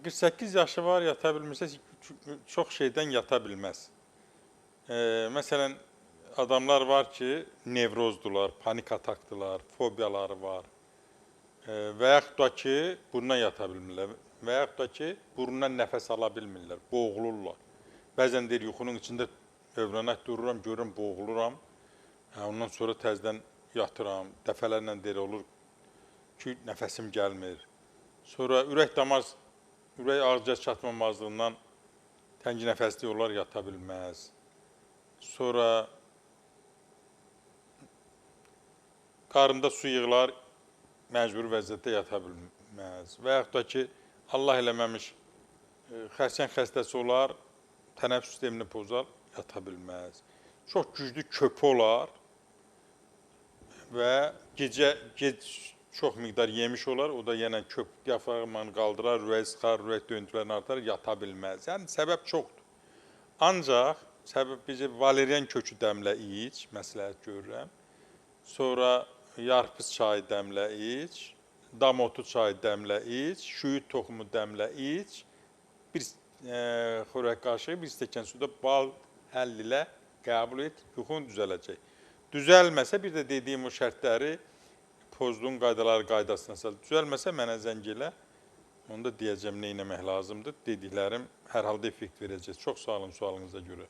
48 yaşı var, yata bilmirsə, çox şeydən yata bilməz. Məsələn, adamlar var ki, nevrozdular, panik atakdılar, fobiyaları var. Və yaxud da ki, burnundan yata bilmirlər və yaxud da ki, burundan nəfəs ala bilmirlər, boğulurlar. Bəzən deyir, yuxunun içində övrənək dururam, görürəm, boğuluram. Ondan sonra təzədən yatıram. Dəfələrlə deyir, olur ki, nəfəsim gəlmir. Sonra ürək damar, ürək ağciyər çatmamazlığından təngi nəfəsli olar, yata bilməz. Sonra qarında su yığılar, məcburi vəziyyətdə yata bilməz. Və yaxud da ki, Allah eləməmiş, xərçəng xəstəsi olar, tənəffüs sistemini pozar, yata bilməz. Çox güclü köpü olar və gecə gec çox miqdar yemiş olar, o da yenə köp diafraqmanı qaldırar, ürək sıxar, ürək döyüntülərini artar, yata bilməz. Yəni səbəb çoxdur. Ancaq səbəb bizi valerian kökü dəmlə iç, məsləhət görürəm. Sonra yarpız çayı dəmlə iç, damotu çayı dəmlə iç, şüyüd toxumu dəmlə iç, bir xörək qaşığı, bir stəkan suda bal həll ilə qəbul et, yuxun düzələcək. Düzəlməsə, bir də dediyim o şərtləri pozduğun qaydaları qaydasına sal. Düzəlməsə mənə zəng elə, onda deyəcəm nə etmək lazımdır. Dediklərim hər halda effekt verəcək. Çox sağ olun sualınıza görə.